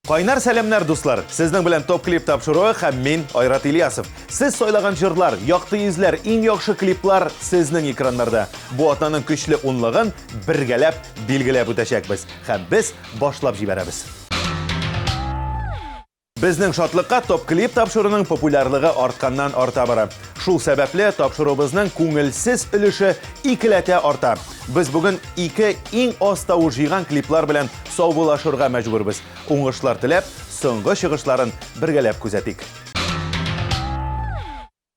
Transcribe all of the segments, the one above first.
Кайнар сәламнәр, дуслар! Сезнең белән Топ Клип тапшыруы һәм мин, Айрат Ильясов. Сез сайлаган җырлар, якты йөзләр, иң яхшы клиплар сезнең экраннарда. Бу атнаның көчле унлыгын бергәләп билгеләп үтәчәкбез. Һәм без башлап җибәрәбез. Безнең шатлыкка Топ Клип тапшыруның популярлыгы артканнан арта бара. Шул сәбәпле тапшыруыбызның күңелсез өлеше икеләтә арта. Без бүген ике иң аз тавыш җыйган клиплар белән саубуллашырга мәҗбүрбез. Уңышлар теләп, соңгы чыгышларын бергәләп күзәтик.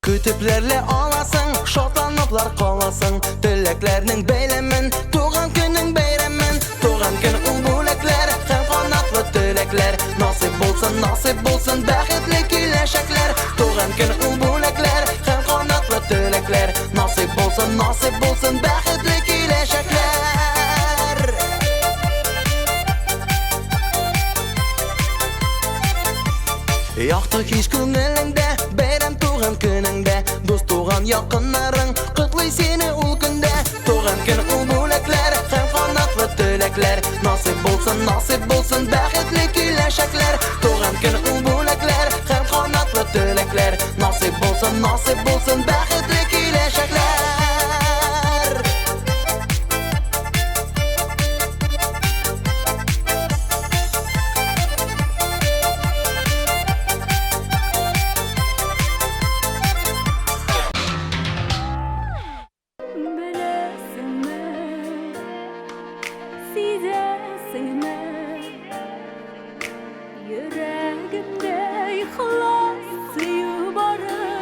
Көтепләрле аласың, шатланыплар каласың, теләкләрнең бәйләмен, туган көнең бәйрәмен, туган көн ул бүләкләр һәм канатлы теләкләр. Насыйп булсын, насыйп булсын бәхетле киләчәкләр. Туган көн ул бүләкләр һәм канатлы теләкләр. Насыйп булсын, насыйп булсын бәхетле киләчәкләр. Якты хис күңелеңдә, бәйрәм туган көнеңдә, дус туган якыннарың котлый сине ул көндә. Туган көн ул бүләкләр һәм канатлы теләкләр. Насыйп булсын, насыйп булсын бәхетле киләчәкләр. Туган көн ул бүләкләр һәм канатлы теләкләр. Насыйп булсын, насыйп булсын бәхетле киләчәкләр. Беләсеңме, сизәсеңме, йөрәгемдә ихлас сөю барын,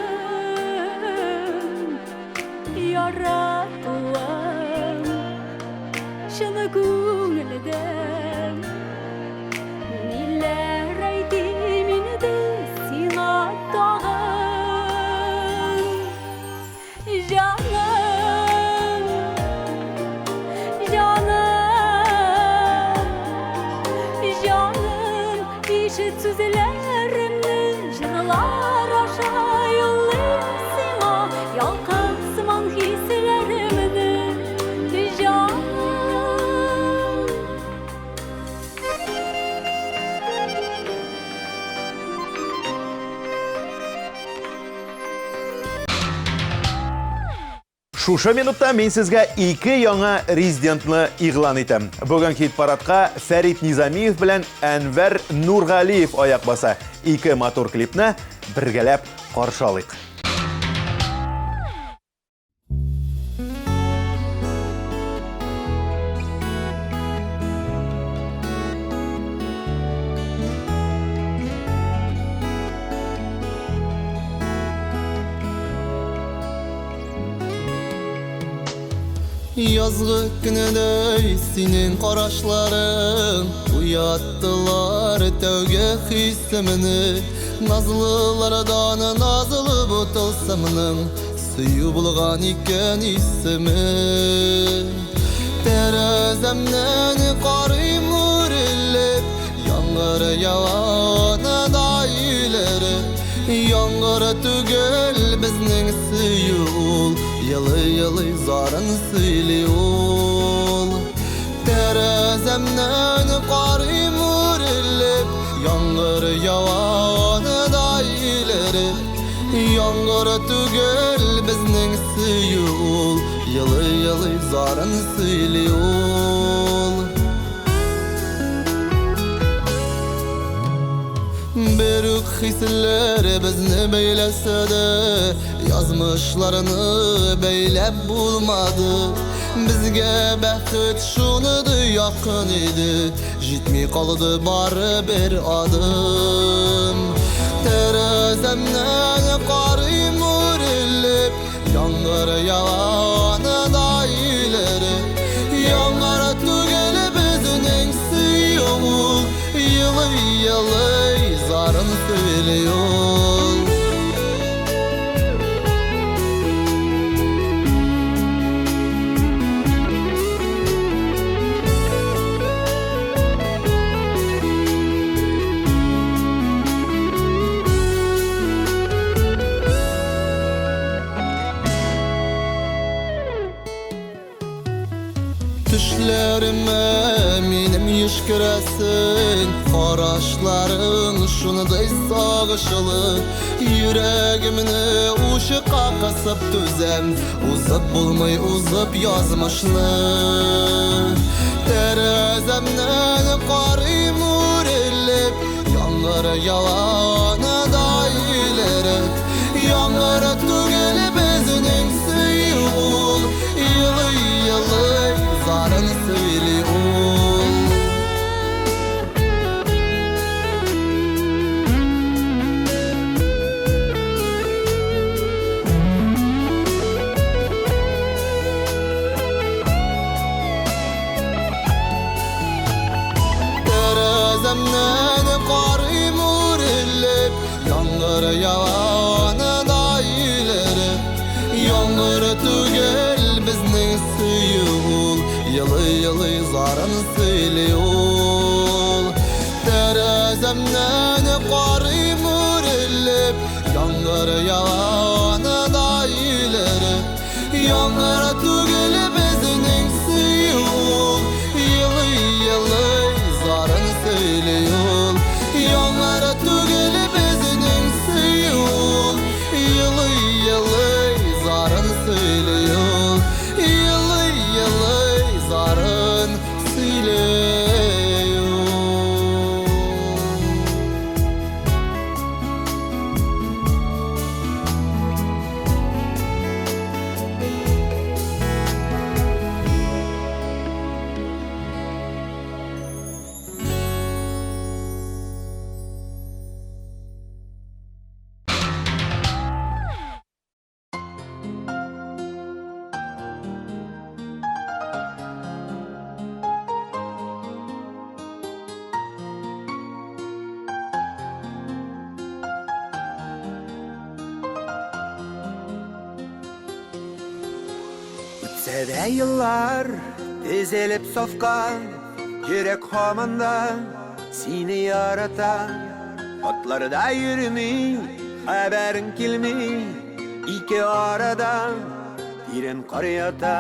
яратуым чын күңелдән. Ниләр әйтим инде сиңа тагын, җаным, җаным, җаным, ишет сүзләремне, җырлар аша юллыйм сиңа ялкын сыман хисләремне, җаным. Шушы минутта мин сезгә ике яңа резидентны игълан итәм. Бүген хит-парадка Фәрит Низамиев белән Әнвәр Нургалиев аяк баса. Ике матур клипны бергәләп каршы алыйк. Язгы көнедәй синең карашларың Уяттылар тәүге хисемне. Назлылардан назлы бу тылсымның Сөю булган икән исеме. Тәрәзәмнән карыйм үрелеп, Яңгыр ява да илереп. Яңгыр түгел безнең сөю ул, Елый-елый зарын сөйли ул. Тәрәзәмнән карыйм үрелеп, Яңгыр ява да илереп. Яңгыр түгел безнең сөю ул, Елый-елый зарын сөйли ул. Бер үк хисләр безне бәйләсә дә, Язмышларны бәйләп булмады. Безгә бәхет шуны да якын иде, Җитми калды бары бер адым. Тәрәзәмнән карыйм үрелеп, Яңгыр ява да илереп. Яңгыр түгел безнең сөю ул, Елый-елый зарын сөйли ул. Төшләремә минем еш керәсең, карашларың шундый сагышлы. Йөрәгемне учыкка кысып түзәм, узып булмый узып язмышны. Тәрәзәмнән карыйм үрелеп, яңгыр ява аны да илереп. Яңгыр түгел безнең сөю ул, елый-елый зарын сөйли ул. Тәрәзәмнән карыйм үрелеп, яңгыр ява аны да илереп. Яңгыр түгел безнең сөю ул, елый-елый зарын сөйли ул. Тәрәзәмнән карыйм үрелеп, яңгыр ява аны да илереп. Яңгыр түгел безнең сөю ул, елый-елый зарын сөйли ул. Яңгыр түгел безнең сөю ул, елый-елый зарын сөйли ул. Елый-елый зарын сөйли ул. Үтсә дә еллар, тезелеп сафка, йөрәк һаман да сине ярата. Хатларда йөрми, хәбәрең килми, ике арада тирән кар ята.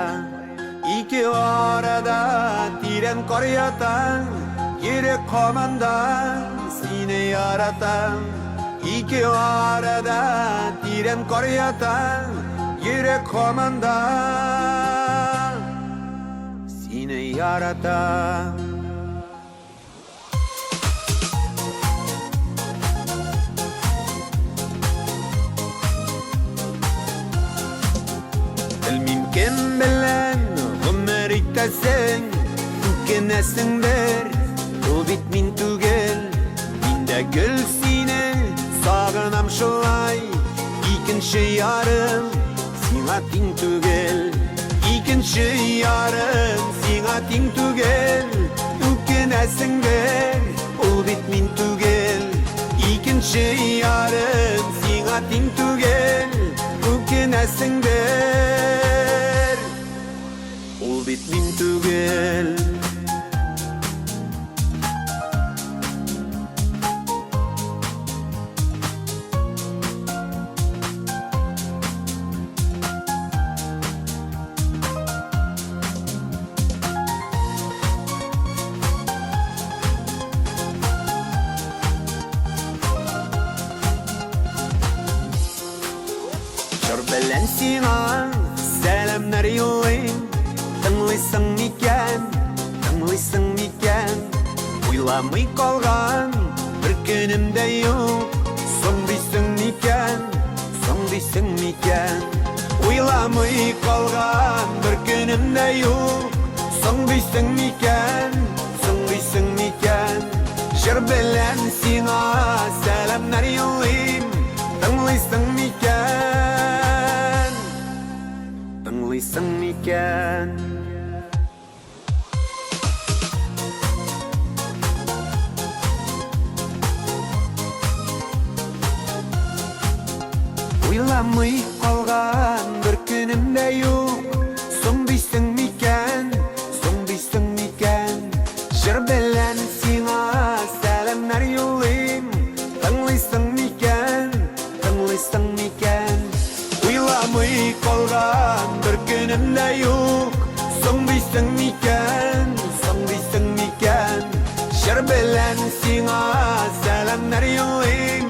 Ике арада тирән кар ята, йөрәк һаман да сине ярата. Ике арада тирән кар ята, йөрәк һаман да сине ярата. Белмим кем белән гомер итәсең, үкенәсеңдер, ул бит мин түгел. Мин дә гел сине сагынам шулай, икенче ярым сиңа тиң түгел. Икенче ярым сиңа тиң түгел, үкенәсеңдер, ул бит мин түгел. Икенче ярым сиңа тиң түгел, үкенәсеңдер, ул бит мин түгел. Җыр белән сиңа сәламнәр юллыйм, тыңлыйсың микән, тыңлыйсың микән? Уйламый калган бер көнем дә юк, соң дисең микән, соң дисең микән? Уйламый калган бер көнем дә юк, соң дисең микән, соң дисең микән? Җыр белән сиңа сәламнәр юллыйм, тыңлыйсың микән, тыңлыйсың микән? Уйламый калган бер көнем дә юк, соң дисең микән, соң дисең микән? Җыр белән сиңа сәламнәр юллыйм, тыңлыйсың микән, тыңлыйсың микән? Уйламый калган бер көнем дә юк, соң дисең микән, соң дисең микән? белән сиңа сәламнәр юллыйм,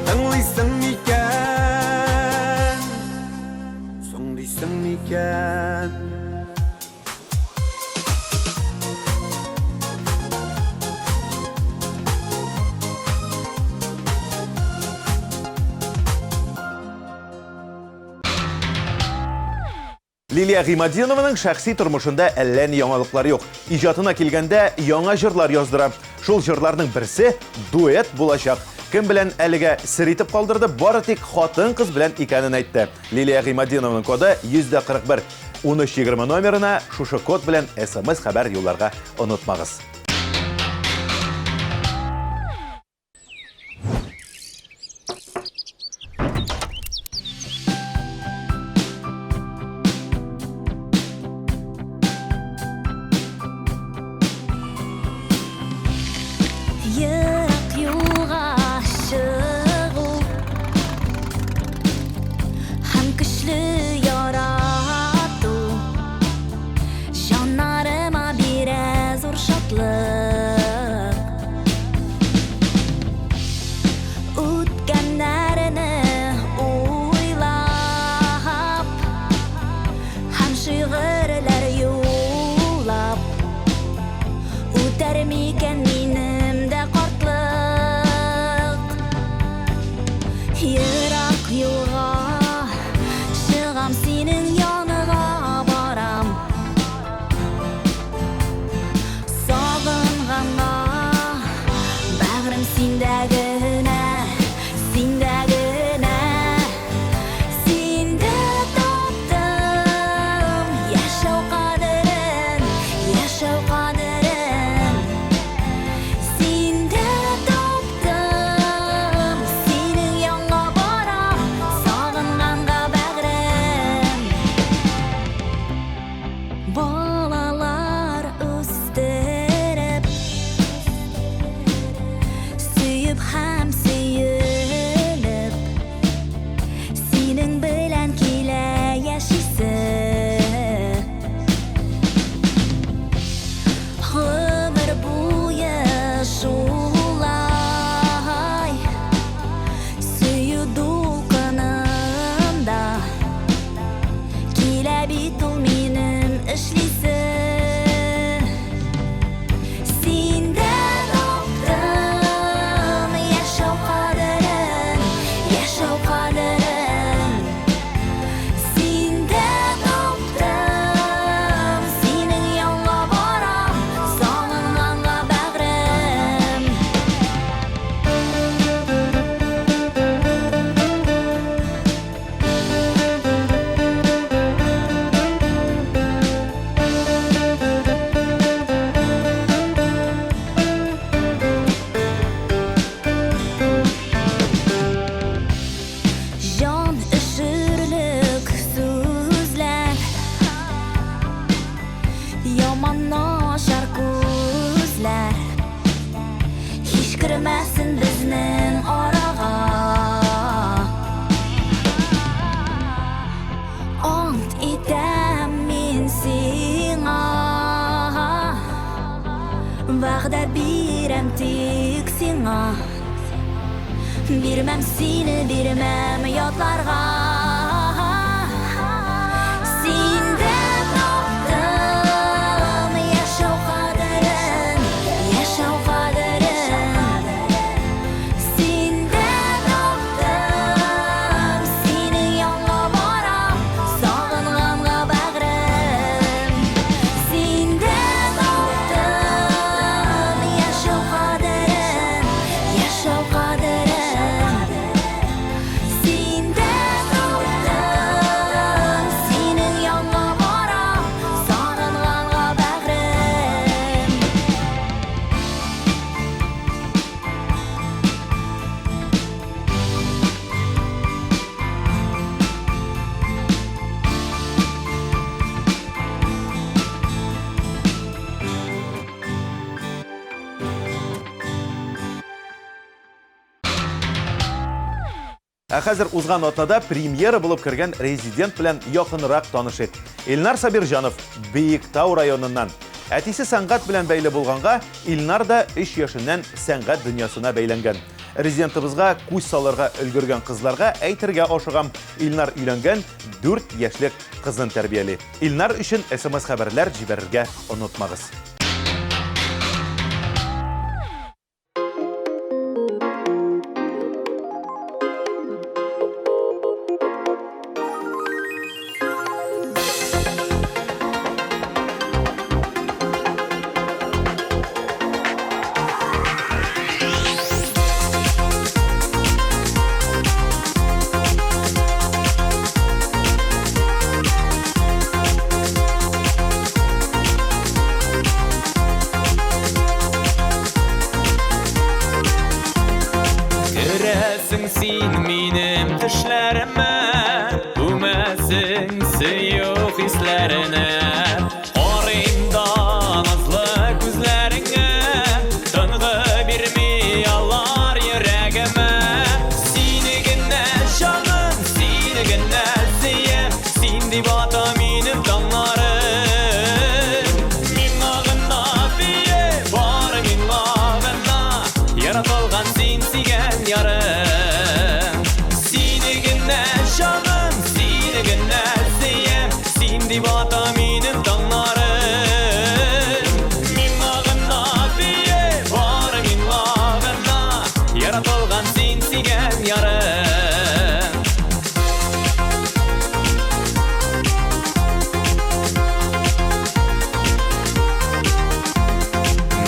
тыңлыйсың микән? Соң дисең микән? Лилия Гыйматдинованың шәхси тормышында әллә ни яңалыклар юк. Иҗатына килгәндә, яңа җырлар яздыра. Шул җырларның берсе дуэт булачак. Кем белән әлегә сер итеп калдырды, бары тик хатын-кыз белән икәнен әйтте. Лилия Гыйматдинованың коды 141. 1320 номерына шушы код белән смс хәбәр юлларга онытмагыз. Ерак юлга чыгу һәм көчле ярату җаннарыма бирә зур шатлык. Үткәннәрне уйлап һәм шигырьләр юллап үтәр микән минем дә картлык? Ерак юлга чыгам, синең яныңа барам. Сагынганга бәгърем синдә генә, синдә генә. Синдә таптым яшәү кадерен, яшәү кадерен. Синдә таптым, синең янга барам, сагынганга бәгърем. Балалар үстереп, сөеп һәм сөелеп, синең белән килә яшисе. Гомер буе шулай сөю дулкынында килә бит ул минем эшлисе. Синдә таптым яшәү кадерен, яшәү кадерен. Синдә таптым, синең янга барам, сагынганга бәгърем. Җан өшерлек сүзләр, яман начар күзләр һич кермәсен безнең арага. Ант итәм мин сиңа, вәгъдә бирәм тик сиңа. Бирмәм сине, бирмәм ятларга. Синдә таптым яшәү кадерен, яшәү кадерен. Синдә таптым, синең янга барам, сагынганга бәгърем. Синдә таптым яшәү кадерен, яшәү кадерен. Синдә таптым, синең янга барам, сагынганга бәгърем. Ә хәзер узган атнада премьера булып кергән резидент белән якынрак танышыйк. Илнар Сабирҗанов, Биектау районыннан. Әтисе сәнгать белән бәйле булганга, Илнар да өч яшеннән сәнгать дөньясына бәйләнгән. Резидентыбызга күз салырга өлгергән кызларга әйтергә ашыгам, Илнар өйләнгән, дүрт яшьлек кызын тәрбияли. Илнар өчен смс-хәбәрләр җибәрергә онытмагыз. Керәсең син минем төшләремә, Күмәсең сөю хисләренә. Карыйм да назлы күзләреңә, Тынгы бирми алар йөрәгемә. Сине генә, җаным, сине генә сөям, Син дип ата минем таңнарым. Миңа гына бие, бары миңа гына, Яратылган син сөйгән ярым. Сине генә, җаным, сине генә сөям, Син дип ата минем таңнарым. Миңа гына бие, бары миңа гына, Яратылган син сөйгән ярым.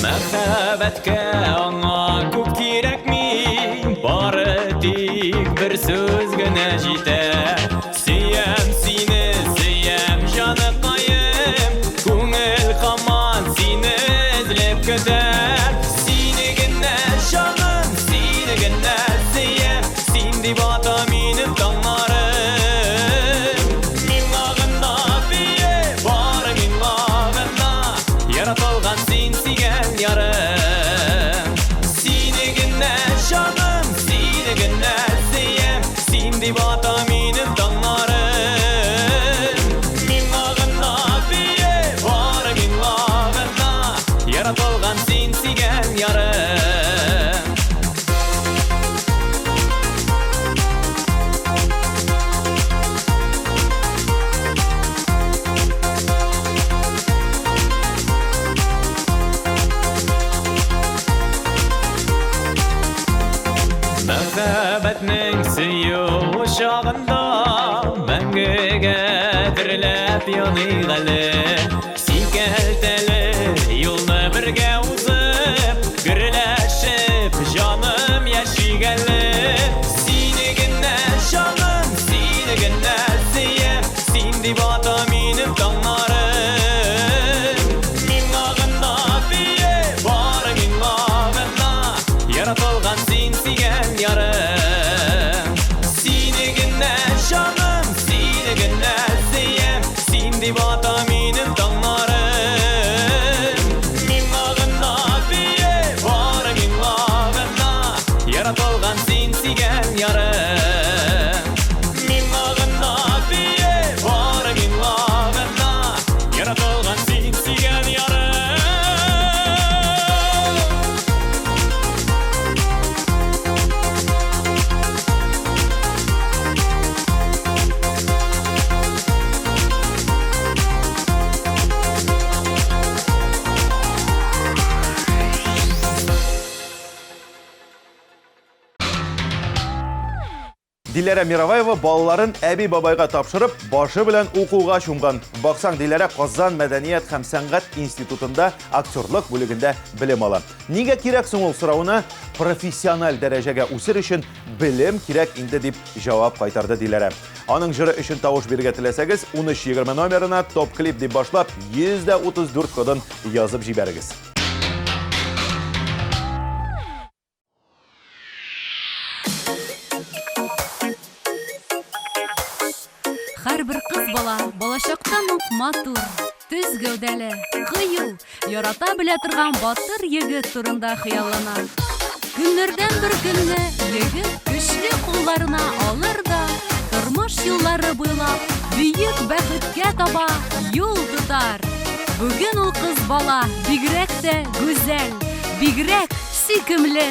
Мәхәббәткә аңа күп кирәкми, бары тик бер сүз генә җитә. Сөям сине, сөям җаныкаем, күңел һаман сине эзләп көтә. Сине генә, җаным, сине генә сөям, син дип ата минем таңнарым. Миңа гына бие, бары миңа гына, Яратылган син сөйгән ярым. Сине генә, җаным, сине генә сөям, Син дип ата минем таңнарым. Миңа гына бие, бары миңа гына, Яратылган син сөйгән ярым. Мәхәббәтнең сөю учагында Мәңгегә дөрләп яныйк әле. Сикәлтәле юлны бергә узып, Гөрләшеп, җаным, яшик әле. Сине генә, җаным, сине генә сөям, Син дип ата минем таңнарым. Миңа гына бие, бары миңа гына, Яратылган син сөйгән ярым. Сине генә, җаным, сине генә сөям, Син дип ата минем таңнарым. Миңа гына бие, бары миңа гына, Яратылган син сөйгән ярым. Миңа гына бие, бары миңа гына, Яратылган син сөйгән ярым. Диләрә Мироваева балаларын әби-бабайга тапшырып, башы белән укуга чумган. Баксаң, Диләрә Казан мәдәният һәм сәнгать институтында актерлык бүлегендә белем ала. Нигә кирәк соң ул соравына профессиональ дәрәҗәгә үсер өчен белем кирәк инде дип җавап кайтарды Диләрә. Аның җыры өчен тавыш бирергә теләсәгез, 1320 номерына топ-клип дип башлап, 134 кодын язып җибәрегез. Һәрбер кыз бала балачактан ук матур, төз гәүдәле, кыю, ярата белә торган батыр егет турында хыяллана. Көннәрдән бер көнне егет көчле кулларына алыр да, тормыш юллары буйлап бөек бәхеткә таба юл тотар. Бүген ул кыз бала бигрәк тә гүзәл, бигрәк сөйкемле.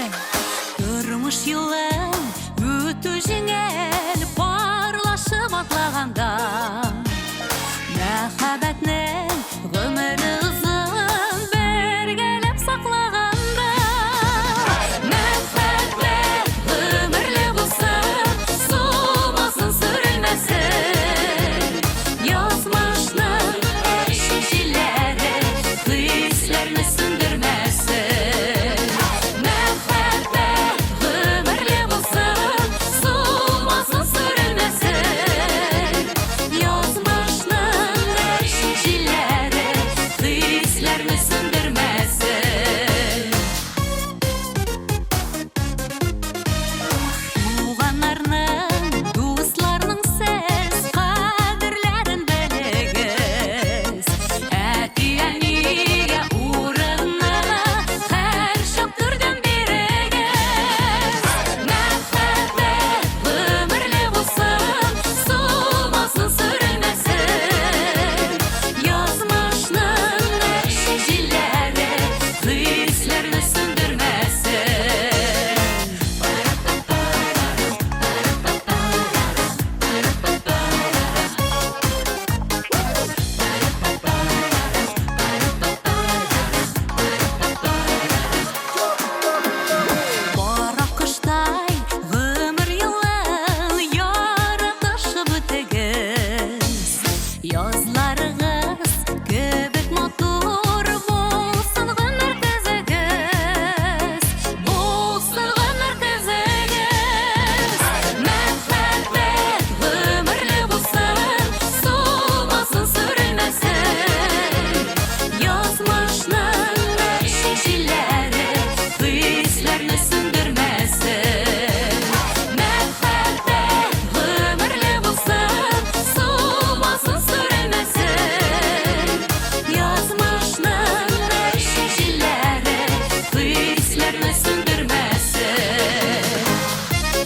Тормыш юлын үтү җиңел, парлашып атлаганда. Мәхәббәтнең гомере озын, бергәләп саклаганда. Мәхәббәт гомерле булсын, сулмасын, сүрелмәсен. Язмышның әче җилләре хисләрне сүндермәсен. Мәхәббәт гомерле булсын, сулмасын, сүрелмәсен. Язмышның әче җилләре хисләрне сүндермәсен. Туганнарның, дусларның сез кадерләрен белегез. Әти-әнигә урынны һәрчак түрдән бирегез. Мәхәббәт гомерле булсын, сулмасын, сүрелмәсен. Язмышның әче җилләре хисләрне сүндермәсен. Кара коштай гомер юлын яратышып үтегез. Язларыгыз кебек матур булсын гомер көзегез. Булсын гомер көзегез. Мәхәббәт гомерле булсын, сулмасын, сүрелмәсен. Язмышның әче җилләре хисләрне сүндермәсен. Мәхәббәт гомерле булсын, сулмасын, сүрелмәсен. Язмышның әче җилләре хисләрне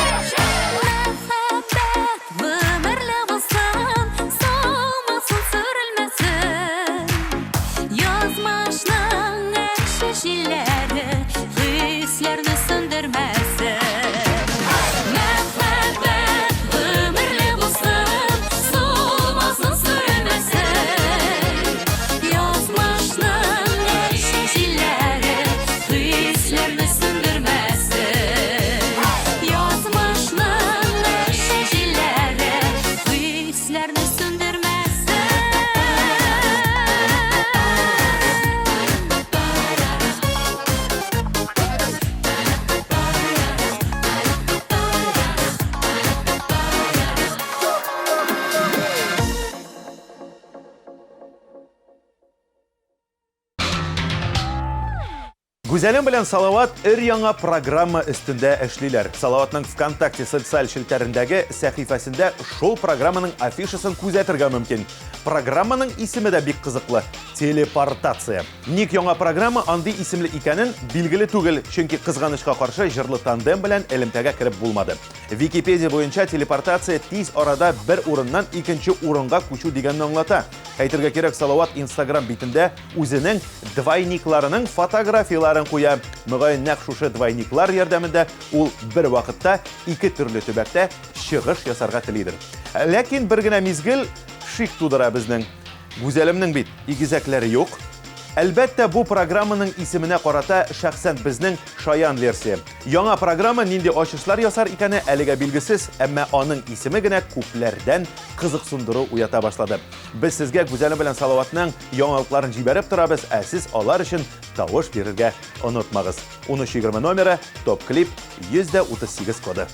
сүндермәсен. Мәхәббәт гомерле булсын, сулмасын, сүрелмәсен. Язмышның әче җилләре хисләрне сүндермәсен. Мәхәббәт гомерле булсын, сулмасын, сүрелмәсен. Язмышның әче җилләре хисләрне сүндермәсен. Язмышның әче җилләре хисләрне сүндермәсен. Гүзәлем белән Салават өр-яңа программа өстендә эшлиләр. Салаватның ВКонтакте социаль челтәрендәге сәхифәсендә шул программаның афишасын күзәтергә мөмкин. Программаның исеме дә бик кызыклы – Телепортация. Ник яңа программа андый исемле икәнен билгеле түгел, чөнки кызганычка каршы җырлы тандем белән элемтәгә кереп булмады. Википедия буенча телепортация тиз арада бер урыннан икенче урынга күчү дигәнне аңлата. Әйтергә кирәк, Салават Инстаграм битендә үзенең двойникларының фотографияләрен куя. Мөгаен, нәкъ шушы двойниклар ярдәмендә ул бер вакытта ике төрле төбәктә чыгыш ясарга телидер. Ләкин бер генә мизгел шик тудыра безнең. Гүзәлемнең бит игезәкләре юк. Әлбәттә, бу программаның исеменә карата шәхсән безнең шаян версия. Яңа программа нинди ачышлар ясар икәне әлегә билгесез, әмма аның исеме генә күпләрдән кызыксындыру уята башлады. Без сезгә Гүзәлем белән Салаватның яңалыкларын җибәреп торабыз, ә сез алар өчен тавыш бирергә онытмагыз. 1320 номеры, топ-клип 138 коды.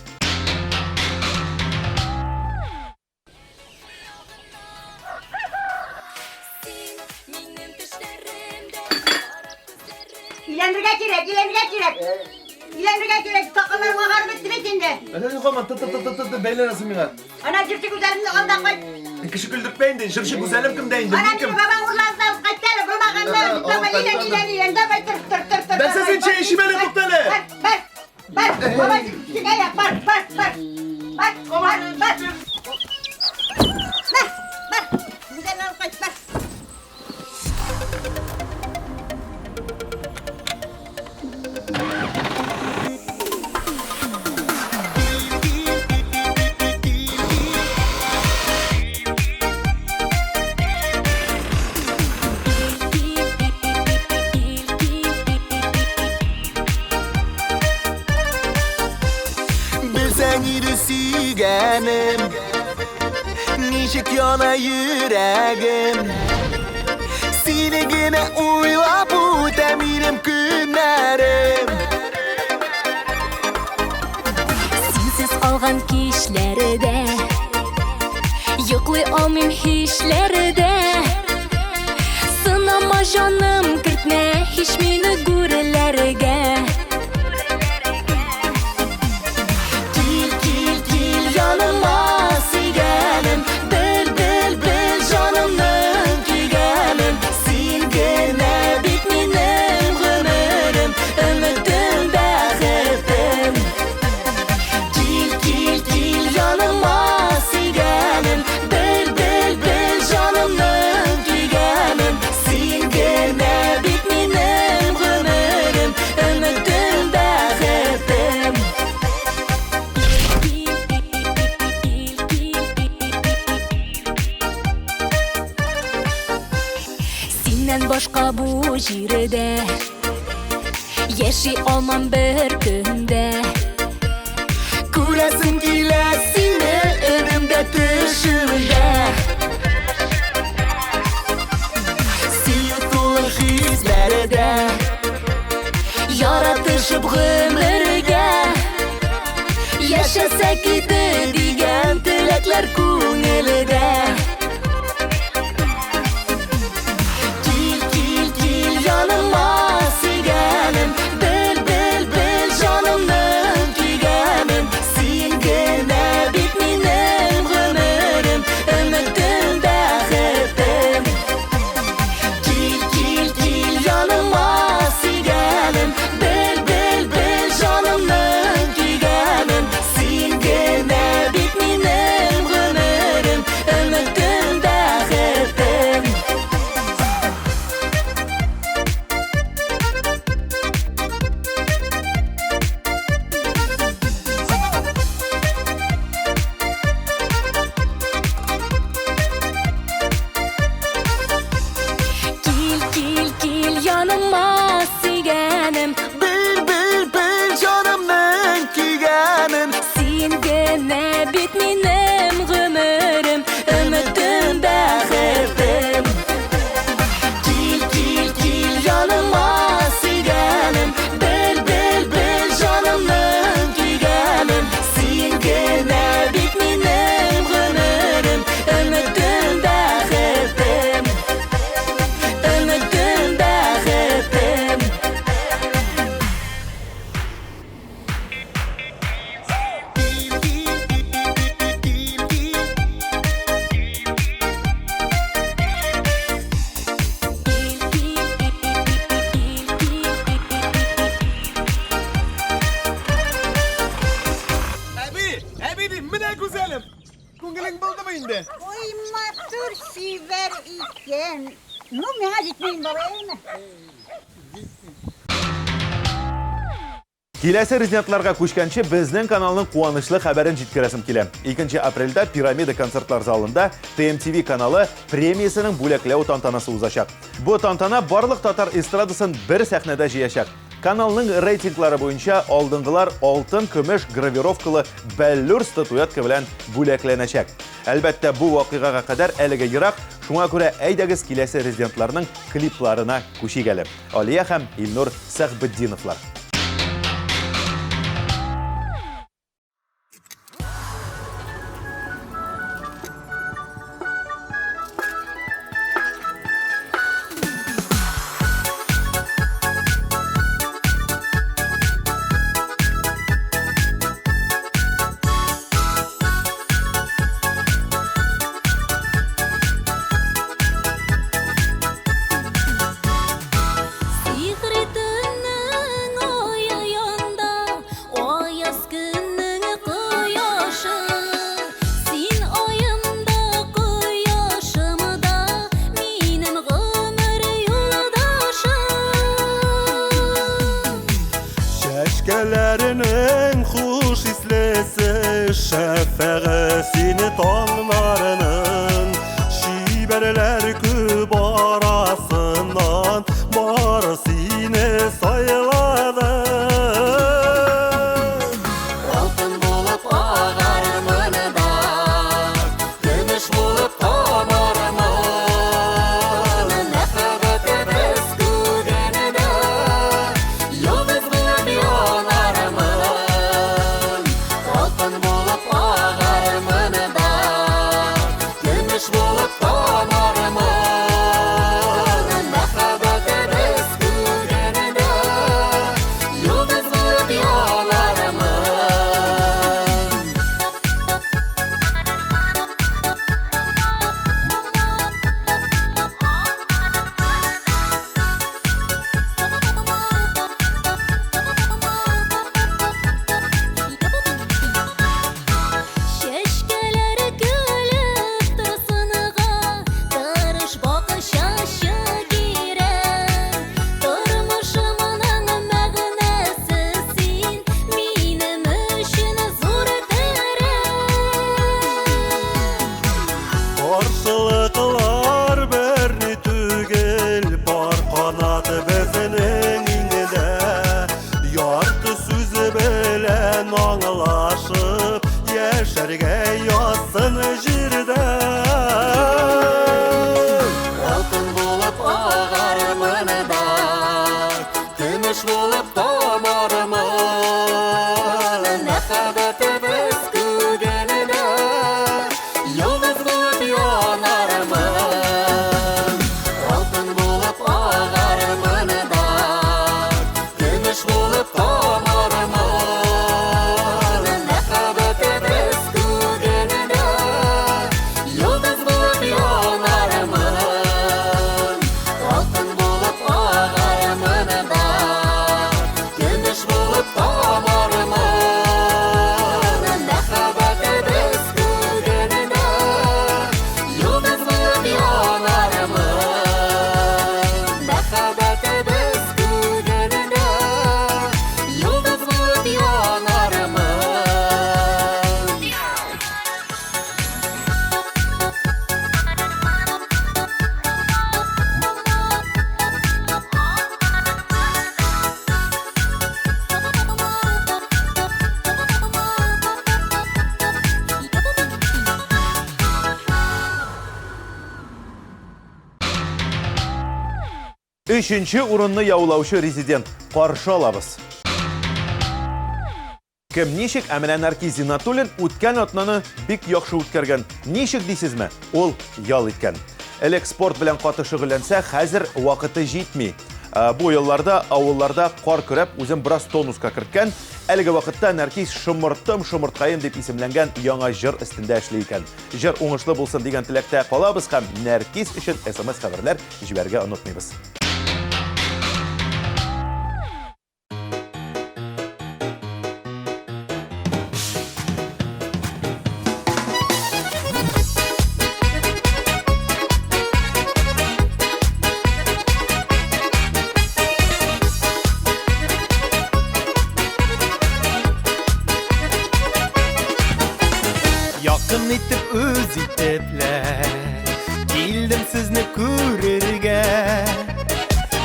Өйләнергә кирәк, өйләнергә кирәк. Өйләнергә кирәк, сакалларың агарып бетте бит инде. Әллә ни һаман ты ты ты ты ты бәйләнәсең миңа. Ана җырчы Гүзәлемне ал да кайт. Кеше көлдертмә инде, җырчы Гүзәлем кемдә инде? Ана Мин кем? мине бабаң урлады да алып кайтты әле, булмаганда. Давай, өйлән, өйлән, өйлән, давай, тор, тор, тор, тор. Нәрсә син чәй эчим әле, туктале. Бар, бар, бар, бабай, син әйдә, бар, бар, бар. Бар, бар, бар. Бар, бар, Гүзәлне алып кайт, бар. Белсәң иде сөйгәнем, ничек яна йөрәгем. Сине генә уйлап үтә минем көннәрем. Синсез алган кичләрдә Йоклый алмыйм һичләрдә. Сынама җаным, кертмә һич мине гүрләргә. Кил, кил, кил яныма, сөйгәнем. Бел, бел, бел җанымның көйгәнен. Син генә бит минем гомерем, өметем, бәхетем. Кил, кил, кил яныма, сөйгәнем. Бел, бел, бел җанымның көйгәнен. Син генә бит минем гомерем, өметем, бәхетем. Синнән башка бу җирдә Яши алмам бер көндә. Күрәсем килә сине өнемдә, төшемдә. Сөю тулы хисләрдә, Яратышып гомергә Яшәсәк иде дигән теләкләр күңелдә. Кил, кил, кил яныма, сөйгәнем. Бел, бел, бел җанымның көйгәнен. Син генә бит минем гомерем, өметем, бәхетем. Кил, кил, кил яныма, сөйгәнем. Бел, бел, бел җанымның көйгәнен. Син генә бит минем гомерем, өметем, бәхетем. Кил, кил, кил яныма, сөйгәнем. Бел, бел, бел җанымның көйгәнен. Син генә бит минем гомерем, өметем, бәхетем. Кил, кил, кил яныма, сөйгәнем. Бел, бел, бел җанымның көйгәнен. Син генә бит минем гомерем, өметем, бәхетем. Өметем, бәхетем. Әби, әби дим, менә Гүзәлем. Күңелең булдымы инде? Ой, матур чибәр икән. Ну, миңа җитми инде, бабай. Киләсе резидентларга күчкәнче безнең каналның куанычлы хәбәрен җиткерәсем килә. 2 апрельдә Пирамида концертлар залында TMTV каналы премиясенең бүләкләү тантанасы узачак. Бу тантана барлык татар эстрадасын бер сәхнәдә җыячак. Каналның рейтинглары буенча алдынгылар алтын, көмеш гравировкалы бәллүр статуэтка белән бүләкләнәчәк. Әлбәттә, бу вакыйгага кадәр әлегә ерак, шуңа күрә әйдәгез киләсе резидентларның клипларына күчик әле. Алия һәм Илнур Сәхбетдиновлар. Гөлләренең хуш ислесе, шәфәгы сине таңнарының. Чибәрләр күп арасыннан, бары сине сайладым. Алтын булып агармын да, көмеш булып тамармын. Мәхәббәтебез күгендә, йолдыз булып янармын. Алтын булып агармын да, көмеш булып тамармын. Мәхәббәтебез күгендә, йолдыз булып янармын. Чәчкәләр көлеп торсынга, тырыш бакчачы кирәк. Тормышымның мәгънәсе син, минем өчен зур терәк. Каршылыклар берни түгел, бар канаты безнең иңдә. Ярты сүзе белән аңлашып, яшәргә язсын җирдә. Алтын булып агармын да, көмеш булып тамармын. Мәхәббәтебез күгендә, йолдыз булып янармын. Алтын булып агармын да, көмеш булып тамармын. Мәхәббәтебез күгендә, йолдыз булып янармын. Алтын булып агармын да, көмеш булып тамармын. Мәхәббәтебез күгендә, йолдыз булып янармын. Мәхәббәтебез күгендә, йолдыз булып янармын. Өченче урынны яулаучы резидент каршы алабыз. Кем ничек, ә менә Наркиз Зиннатуллин үткән атнаны бик яхшы үткәргән. Ничек дисезме? Ул ял иткән. Элек спорт белән каты шөгыльләнсә, хәзер вакыты җитми. Бу елларда авылларда кар көрәп үзен бераз тонуска керткән. Әлеге вакытта Наркиз Шомыртым, шомырткаем дип исемләнгән яңа җыр өстендә эшли икән. Җыр уңышлы булсын дигән теләктә калабыз һәм Нәркиз өчен SMS хәбәрләр җибәрергә онытмыйбыз. Якын итеп үз итепләр килдем сезне күрергә.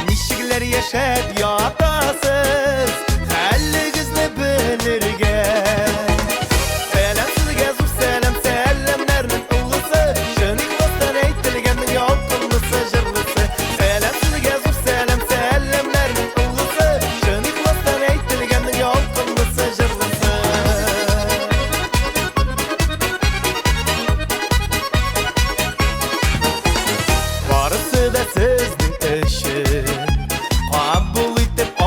Ничекләр яшәп ятасыз, хәлегезне белергә. Сәлам сезгә зур сәлам, сәламнәрнең олысы, чын ихластан әйтелгәннең ялкынлысы, җырлысы. Сәлам сезгә зур сәлам, сәламнәрнең олысы, чын ихластан әйтелгәннең ялкынлысы, җырлысы. Барысы да сезнең өчен кабул итеп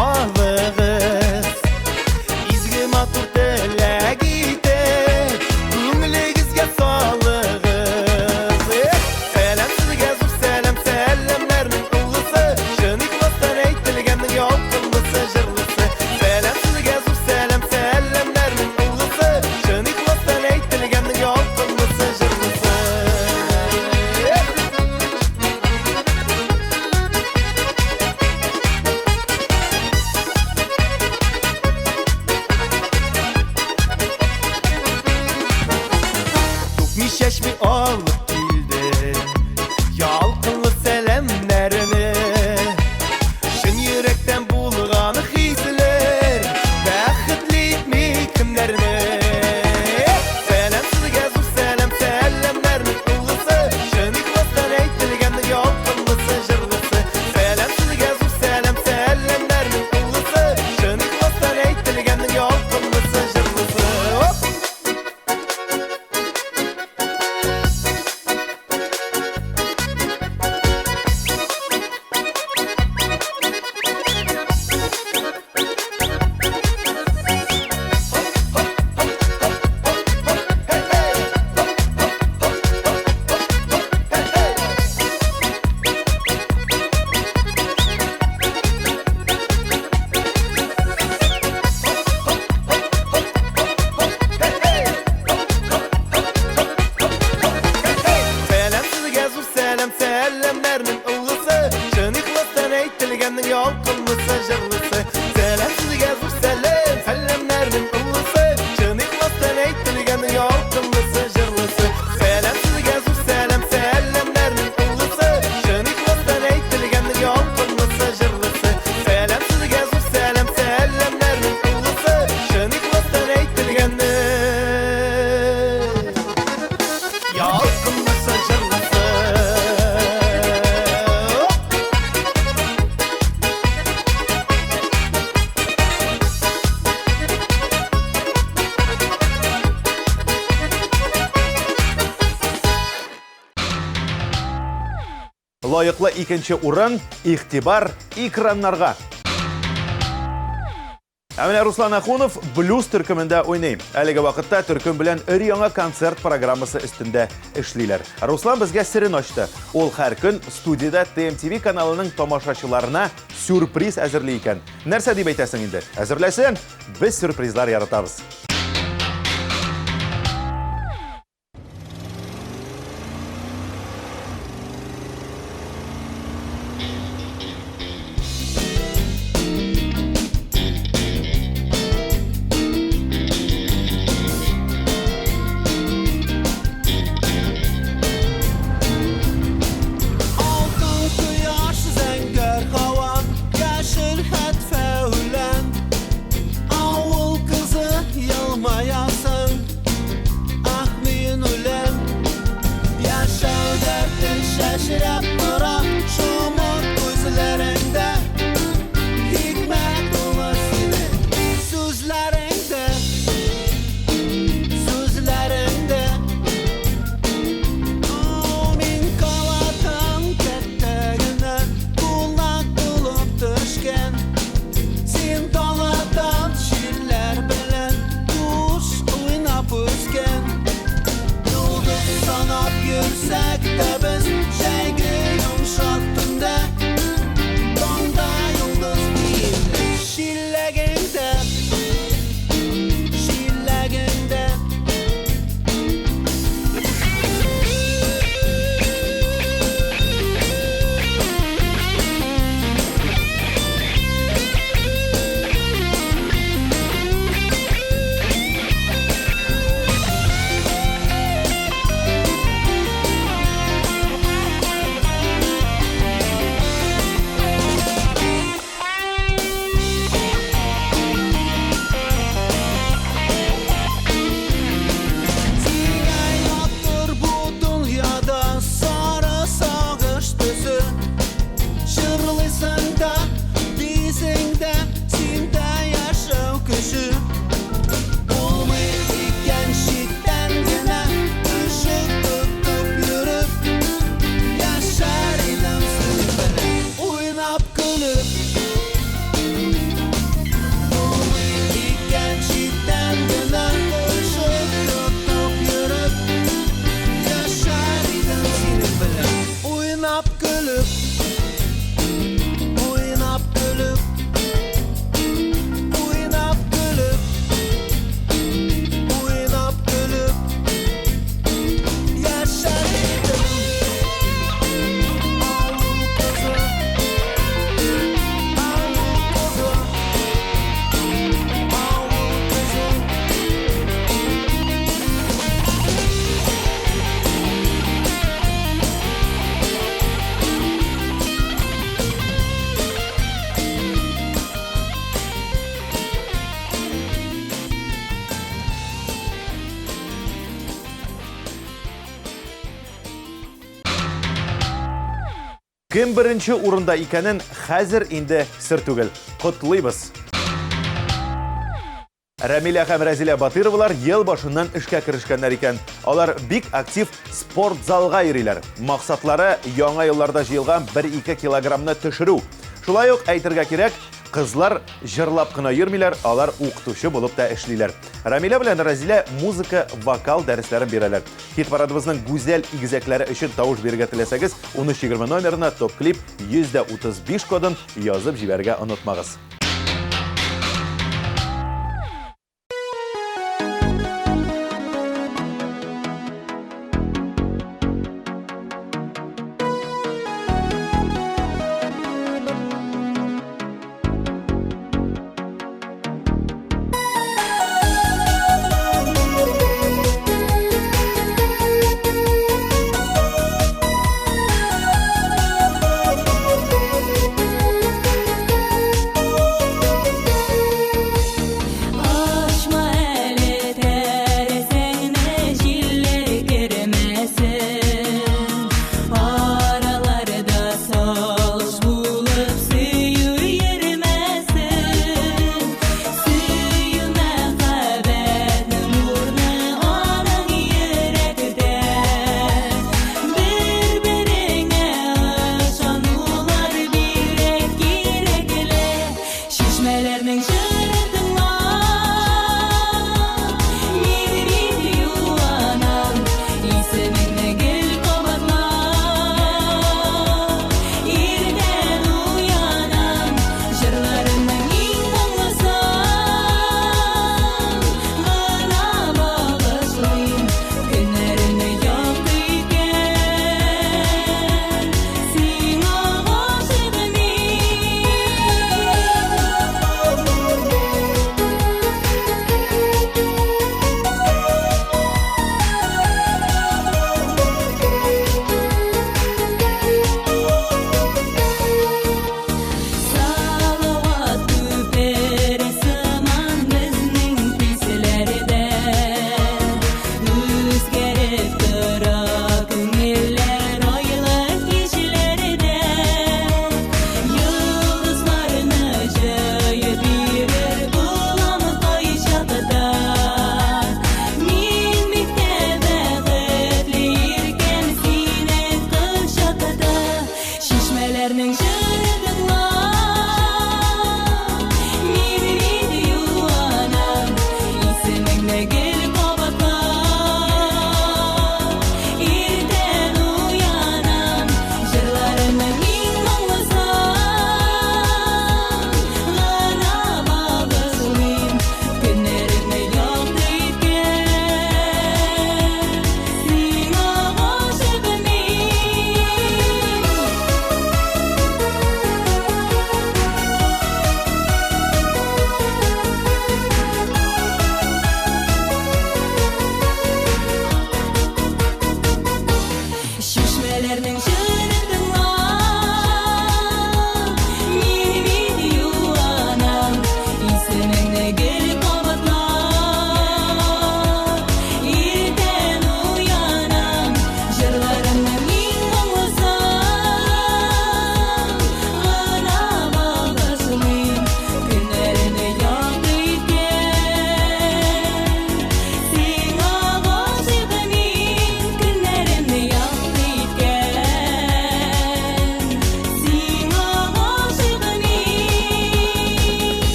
ялкынлысы, җырлысы. Сәлам сезгә зур сәлам, сәламнәрнең олысы, чын ихластан әйтелгән ялкынлысы, җырлысы. Сәлам сезгә зур сәлам, сәламнәрнең олысы, чын ихластан әйтелгән ялкынлысы, җырлысы. Сәлам сезгә зур сәлам, сәламнәрнең олысы, чын ихластан әйтелгән ялкынлысы, җырлысы. Лаеклы икенче урын игътибар экраннарга. Ә менә Руслан Ахунов блюз төркемендә уйный. Әлеге вакытта төркем белән өр-яңа концерт программасы өстендә эшлиләр. Руслан безгә серен ачты. Ул һәр көн студиядә ТМТВ каналының тамашачыларына сюрприз әзерли икән. Нәрсә дип әйтәсең инде? Әзерләсен, без сюрпризлар яратабыз. Алтын кояш, зәңгәр һава, яшел хәтфә үлән. Авыл кызы елмаясың, ах мин үләм. Яшәү дәрте чәчрәп тора шомырт күзләреңдә. Хикмәт тулы синең сүзләреңдә, сүзләреңдә. Мин каладан кәттә генә кунак булып төшкән. Син даладан җилләр белән куш уйнап үскән. Йолдыз санап йөрсәк тә без җәйге йомшак төндә. Таңда йолдыз киемле чиләгеңдә, чиләгеңдә. Тирә-яктыр бу дөньяда сары сагыш төсе. Җырлыйсың да, дисең дә, синдә яшәү көче. Булмый икән читтән генә ышык тотып йөреп. Яшәр идем синең белән уйнап көлеп. Булмый икән читтән генә ышык тотып йөреп. Яшәр идем синең белән уйнап көлеп. Уйнап көлеп. Уйнап көлеп. Уйнап көлеп. Яшәр идем. Авыл кызы. Авыл кызы. Авыл кызы. Кем беренче урында икәнен хәзер инде сер түгел. Котлыйбыз! Рәмилә һәм Рәзилә Батыровалар ел башыннан эшкә керешкәннәр икән. Алар бик актив спортзалга йөриләр. Максатлары яңа елларда җыелган 1-2 килограммны төшерү. Шулай ук әйтергә кирәк, кызлар җырлап кына йөрмиләр, алар укытучы булып та эшлиләр. Рәмилә белән Рәзилә музыка, вокал дәресләрен бирәләр. Хит-парадыбызның гүзәл игезәкләре өчен тавыш бирергә теләсәгез, 1320 номерына топ-клип 135 кодын язып җибәрергә онытмагыз.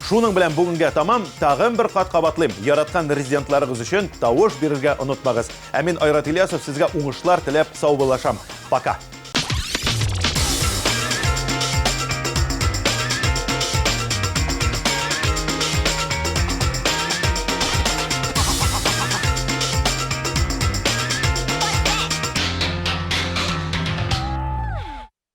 Шуның белән бүгенгә тамам. Тагын бер кат кабатлыйм, яраткан резидентларыгыз өчен тавыш бирергә онытмагыз. Ә мин, Айрат Ильясов, сезгә уңышлар теләп саубуллашам. Пока!